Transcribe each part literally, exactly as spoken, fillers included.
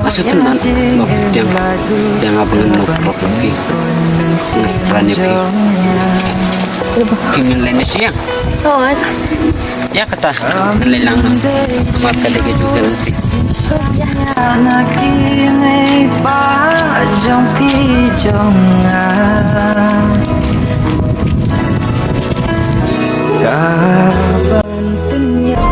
Asu tu nan lo tiang tiang apa ngan lo pop pop ki. Ngan setranya pi. Ki min lain siang. Oh, ya kata. Ngan lelang no. Mar ka dege juga nanti. Anak ini pa jong pi jong nga. Kaban penya.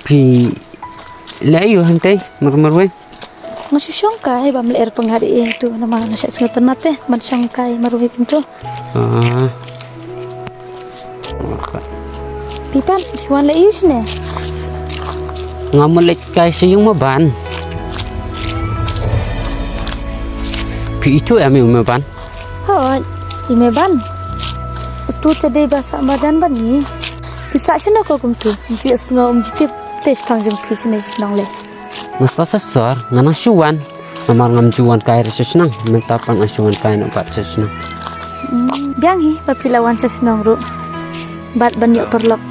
Phi leh aïu hangtei marwei? Nga shu shong kai bam leh er pang hari eh tu namar nga shu sngewtynnat te ban shong kai marwei pyntu. Ah. Phi pat phi wan leh aïu shane? Nga mut leit kai sha ïing maban. Phi ithuh em ïa u maban? Hooid, i maban. Utu te dei ba sah madan ban ngi. Phi sah shano ko kumtu? Ym ju sngew ym ju tip te shaphang jong phi shane shnong lei. Nga sah sha sor, nga nang shu wan. Namar ngam ju wan kai re sha shnong. Mynta pat nga shu wan kai noh pat sha shnong. Hmm, biang hi ba phi la wan sha shnong ruh. Bad ban ïoh paralok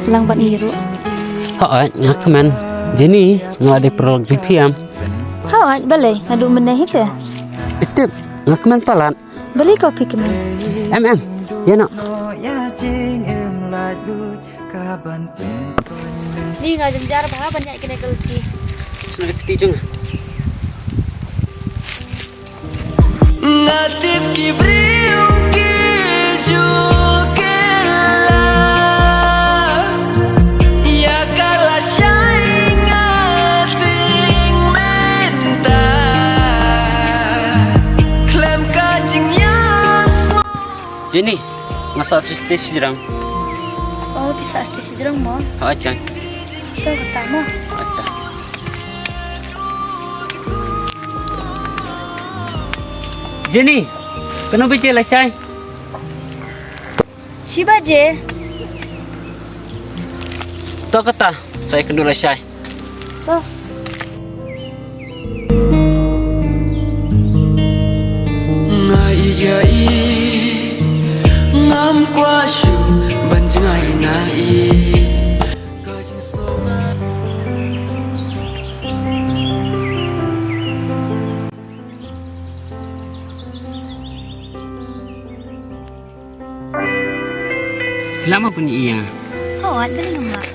lang bad ngi ruh. Hooid, nga kmen. Jenny, nga dei paralok jong phi em? Hooid, balei, nga duh mynne hi te. Itip, nga kmen palat. Balei ko phi kmen? Em em, ïa noh. Ni nga jynjar bha ban ïaid kane ka lynti. Sngewthuh kti jong nga. Nga tip ki briew ki ju kylla ïa ka lashai nga tieng mynta khlem ka jingïasngewbha. Jenny, nga sah shisha shisha jrong. Oh, phi sah shisha shisha jrong mo? Hooid kan. To kata mo. Hooid ta. Jenny, kano baje lashai? Shi baje. To kata, sa ïakynduh lashai. To. Nga ïeit, ngam kwah shuh ban jngai na ïeit. Ka jingsngew nga. Phi lah mo ban ïohi ïa nga? Hooid, balei ngam lah?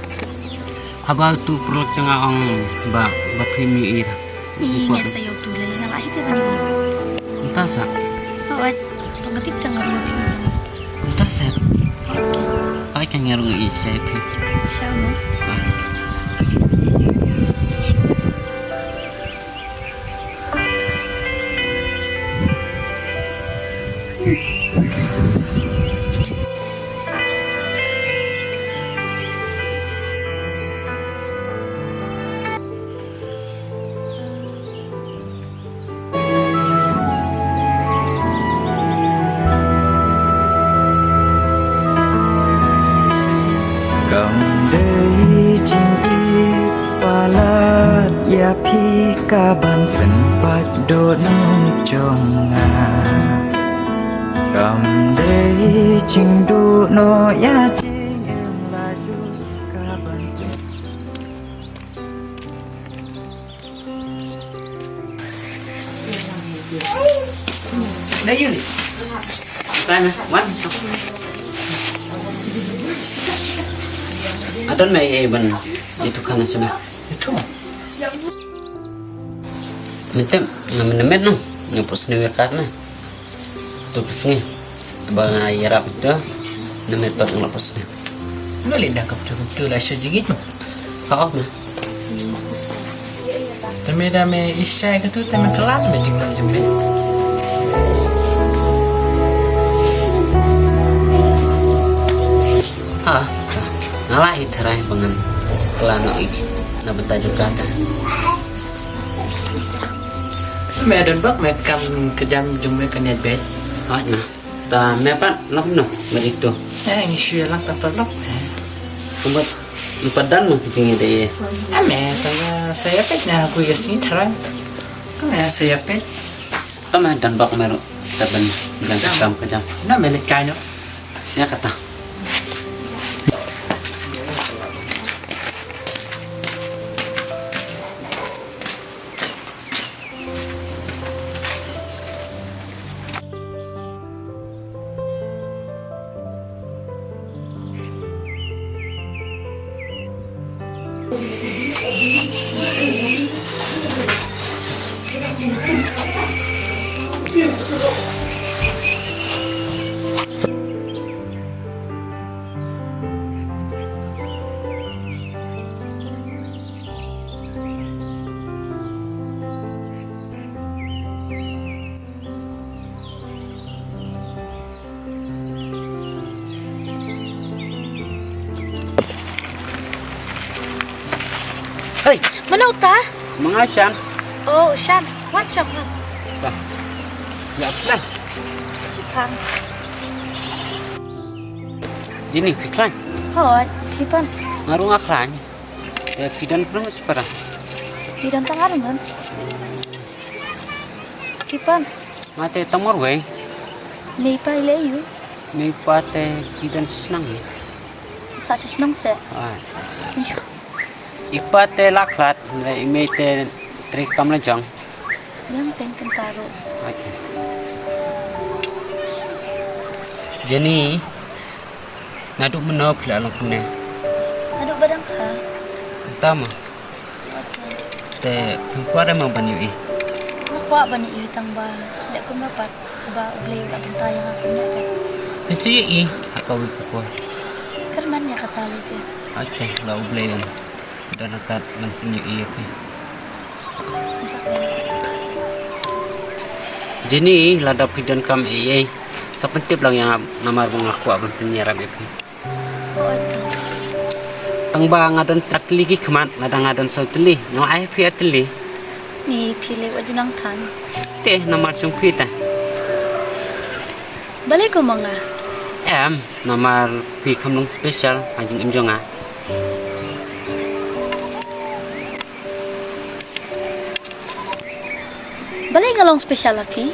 Haba utu u paralok jong nga u ong ba, ba phim ïohi ïa nga. Ïa nga sa ïa utu lei, nga lah hi te ban ïohi. Mynta sa. Hooid, ba nga tip te nga ruh ba phim ïohi. Mynta sa. Hooid kan, nga ruh nga ïohi sa ïa phi. Sha mo. Ah. Kam dei jingïeit palat ïa phi kaban pynpait dohnud jong nga. Kam dei jingduh noh ïa jingim lailut kaban pynpait. Dai yun. Time, eh? One. Adon me, eh, ban. Itu kan semua. Itu. Mentem, na menemet no. Ngepo sini ka me. Tu pesngi. Ba nga ïarap tu. Nemet pat ngepo sini. Mali dah kap tu, tu lah sejigit no. Ka off na. Te me da me isai ka tu, te me kelam me jinglam jembe. Ha. Nga lah i tharai ba ngan kylla noh ïa ki na bynta jong ka te. Me don bok me kam ka jam jong me ka niat beit. Hooid na. Ta me pat na kumno me dik tu. Eh, ngi shu ïalang ka paralok. Kumba empat dan ma ki jingïadei. Ah, me ta nga sa ïapeit na ku ïa sngi tharai. Ka nga sa ïapeit. Ta me don bok me ruh. Ta ban jam ka kam ka jam. Na me leit kai noh. Ïa kata. Hei, mano ta? Ma nga Shan. Oh, Shan, wan shong ngan. Ba. Ïa, Shan. Shi khang. Jenny, phi khlaiñ? Hooid, phi pan? Nga ruh nga khlaiñ. Eh, phi don kumno shipara? Phi don tang arngan. Phi pan? Nga te tang marwei. Mei pa i leh aiu? Mei pa te phi don shnong ïa? Sa shnong se. Ah. I pa te la khlad, i mei te trei kam la jong. Ïa teng kumta ruh. Okay. Jenny, naduh mynno phi la long kumne? Naduh ba dang kha. Mynta ma. Te phi kwah re ma ban ïohi? Nga kwah ban ïohi tang ba leh kumno pat ba U Blei u la pynta ïa nga kumne te. Phin sa ïohi ha kawei ka por. Kyrmen ïa kata lei te. Okay, la U Blei un don ryngkat ban pynïohi ïa phi. Jenny, lada phi donkam ei ei, sa pyntip lang ïa nga namar ba nga kwah ban pynïarap ïa phi. Tang ba nga don ar tylli ki khmat, lada nga don saw tylli, nga ai phi ar tylli. Ni phi leh wat ju nang than. Te namar jong phi ta. Balei ko ma nga? Em, namar phi kham long special ha jingim jong nga. Balei nga long special ha phi?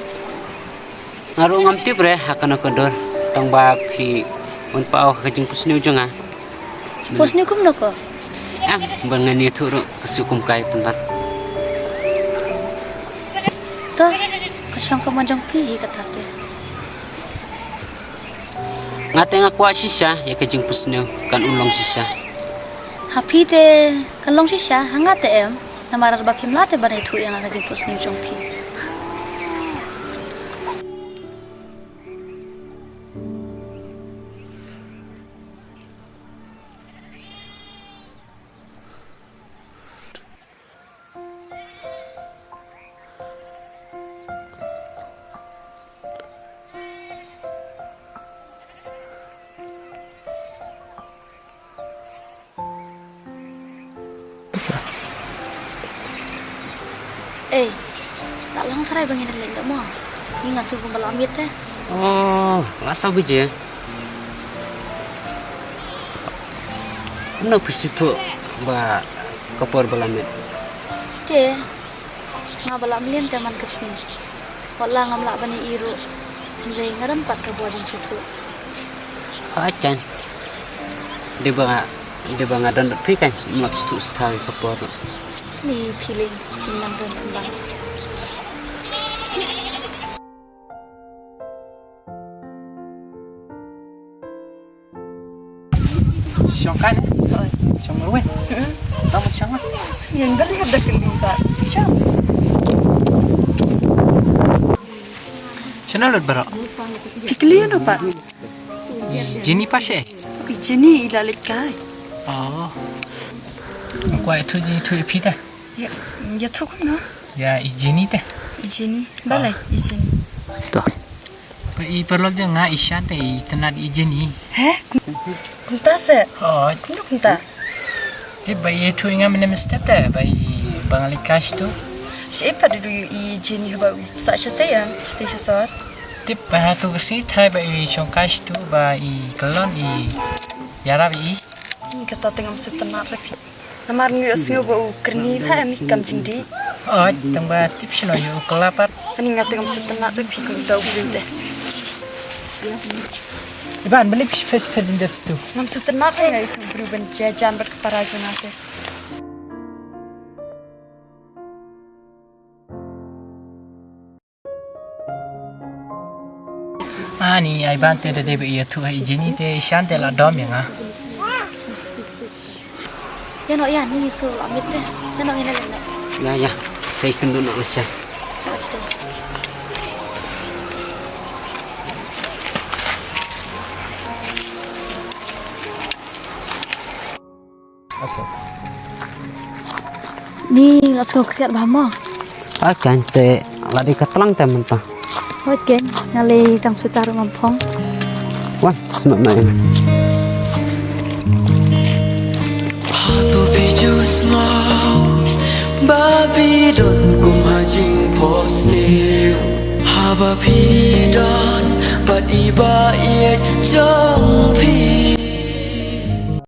Nga ruh ngam tip re ha kano ka dur, tang ba phi wan paw ha ka jingpynsniew jong nga. Pynsniew kumno ko? Em, ban ngan ïathuh ruh ka siew kum kai pynban. To, ka shong ka mon jong phi hi kata te. Nga te nga kwah shisha ïa ka jingpynsniew kan ym long shisha. Ha phi te kan long shisha, ha nga te em. Namar ba phim lah te ban ïathuh ïa nga ka jingpynsniew jong phi. Ei, la long tharai ba ngin leit da mo. Ngi nga sngewbha ba la miet te. Oh, la saw bije. Kumno phi sngewthuh ba ka por ba la miet? Te, nga ba la mlien te man ka sngi. Wat la ngam lah ban ïohi ruh. Hynrei nga don pat ka bor jingsuhthuh. Ha jan. Dei ba nga, dei ba nga don bad phi kan, ngam lah sngewthuh sha ka por ruh. Ni feeling jingmyntoi pynban. Shong kai ne? Oi. Shong marwei. Tang ban shong lah. Yang dah lihat dah kena tak. Shong. Shano lut baroh? Phi kylli ïano pat? I Jenny pa she? I Jenny i la leit kai. Oh. Nga kwah ïathuh jingïathuh ïa phi te. Ïa, ïathuh kumno? Ïa i Jenny te. I Jenny. Balei i Jenny? To. Ba i paralok jong nga i Shan te i tnat i Jenny. He? Kumta se. Hooid. Kumno kumta? Tip ba i ïathuh ïa nga mynne mynstep te ba i ba nga leit kai shatu. Shi pat du i Jenny haba u psa shatei em, shatei sha sor. Tip ba hatu ka sngi thai ba i shong kai shatu ba i kyllon i ïarap ïa i. Ïa kata te ngam sngewtynnat re phi. Namar ngi ïohsngew ba u kyrni bha em, kam jingdih. Hooid, tang ba tip shano ïa u kylla pat. Ani nga te ngam sngewtynnat re phi kum uta u briew te. Iban, balei phi phet phet jingdeh shatu? Ngam sngewtynnat re nga ïa uta u briew ban jia jan bad ka para jong nga te. Ani, ai ban te da dei ba i ïathuh ha i Jenny te i Shan te la dom ïa nga. Ïa noh ïa ni su la mit te. Ïa noh ïa na lem. Ïa, ïa. Sa i kynduh noh ïa sha. Ni la sngew khriat bha mo. Ai kan te la dei ka tlang te mynta. Hooid ken, nga lei tang sweater ngam phong. Wan, sngap na ina. Hato phi ju sngew ba phi don kum ha jingphohsniew haba phi don bad i ba ïeit jong phi.